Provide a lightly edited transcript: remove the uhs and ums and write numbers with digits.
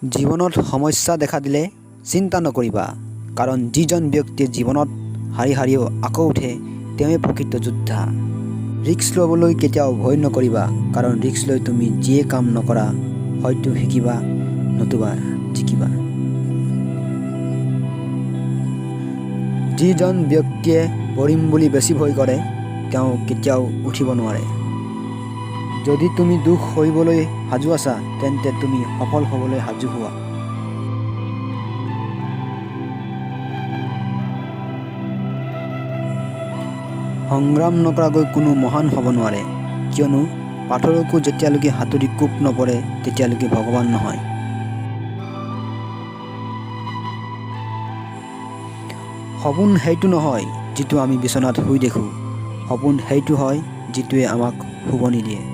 জীৱনত সমস্যা দেখা দিলে চিন্তা নকৰিবা, কাৰণ যিজন ব্যক্তিয়ে জীৱনত হাৰি হাৰিও আকৌ উঠে, তেওঁৱেই প্ৰকৃত যোদ্ধা। ৰিস্ক ল'বলৈ কেতিয়াও ভয় নকৰিবা, কাৰণ ৰিস্ক লৈ তুমি যিয়ে কাম নকৰা, হয়তো শিকিবা নতুবা জিকিবা। যিজন ব্যক্তিয়ে পৰিম বুলি বেছি ভয় কৰে, তেওঁ কেতিয়াও উঠিব নোৱাৰে। যদি তুমি দুখ সহিবলৈ সাজু আছা, তেন্তে তুমি সফল হ'বলৈ সাজু হোৱা। সংগ্ৰাম নকৰাকৈ কোনো মহান হ'ব নোৱাৰে, কিয়নো পাথৰকো যেতিয়ালৈকে হাতুৰীৰ কোব নপৰে, তেতিয়ালৈকে ভগৱান নহয়। সপোন সেইটো নহয় যিটো আমি বিচনাত শুই দেখোঁ, সপোন সেইটো হয় যিটোৱে আমাক শুব নিদিয়ে।